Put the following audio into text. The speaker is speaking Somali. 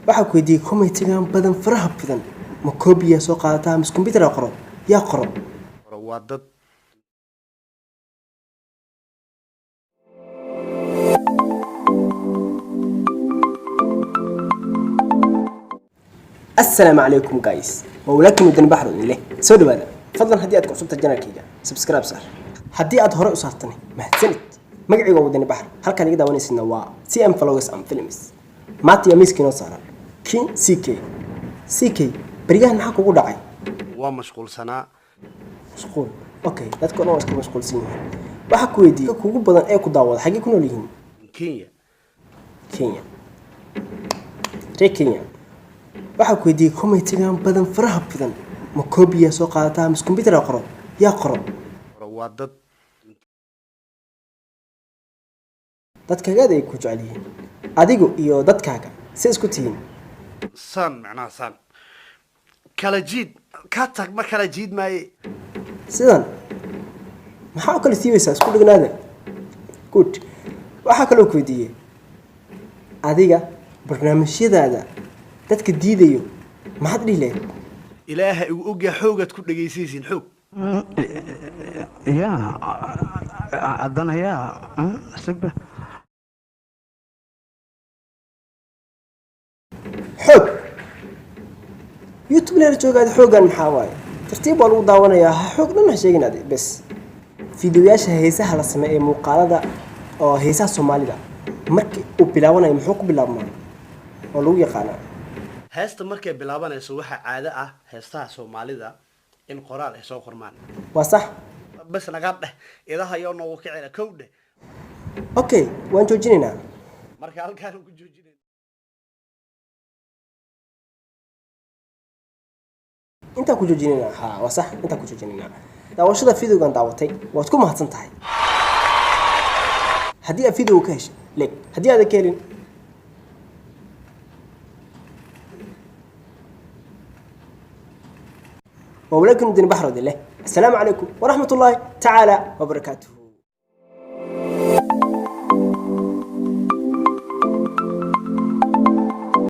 Waxaa ku weydiiyey commentigan badan, faraha badan, ma koobiyaa soo qaadataa mise computer qoro? Yaa qoro? Waa dad. Assalaamu calaykum guys, waa walaalkiin Wadani Baxro idin leh soo dhawaada. Fadlan haddii aad ku cusubtahay channelkayga, subscribe saar. Haddii aad hore u saartana, mahadsanid. Magacayga waa Wadani Baxr, halkaan iga daawanaysidna waa CM Vlogs and Films. Maanta yaa miiskii noo saaran? King CK. CK, beryahan maxaa kugu dhacay? Waa mashquulsanaa. Mashquul, okay. Dadka o dhan waa iska mashquulsan yihiin. Waxaa ku weydiiyey, kugu badan ee ku daawada xaggee ku nool yihiin? Kenya. Kenya, reer Kenya. Waxaa ku weydiiyey commentigan badan, faraha badan, ma koobiyaa soo qaadataa mise computer qoro? Yaa qoro? Waa dad. Dadkaaga aad ay ku jecel yihiin. Adigu iyo dadkaaga si isku tihiin? Saan macnaha, saan kala jiid ka tag, ma kala jiid maaye. Sidan maxaa u kala siibaysaa? Isku dhignaada. Good. Waxaa kaloo ku weydiiyey, adiga barnaamijyadaada dadka diidayo maxaad dhihi lahayd? Ilaaha igu ogyaa, xoogaad ku dhegaysanaysiin, xoog. Yaa haddana yaa sigba. Xoog YouTube leela joogaada, xooggan maxaa waaye? Tartiib waa lagu daawanayaa, ha xoog dhan ha sheegin adi bes. Fiidiyoyaasha heesaha la sameeyo ee muuqaalada oo heesaha Soomaalida markii uu bilaabanayo, muxuu ku bilaabmaa oo lagu yaqaanaa? Heesta markay bilaabanayso, waxaa caado ah heestaha Soomaalida in qoraal ay soo qormaan. Waa sax. Bas naga dheh, idaha yoo noogu kicina, kow dheh. Okay, waan joojinaynaa. Marka halkaan ku joojinayna. Intaan ku joojinaynaa, ha, waa sax, intaan ku joojinaynaa. Daawashada videogan daawatay waad ku mahadsan tahay. Haddii aad videoga ka heshay, like. Haddii aadan ka helin, waa walaalkiin Wadani Baxroodi leh assalaamu calaykum waraxmat ullaahi tacaala wabarakaatuhu.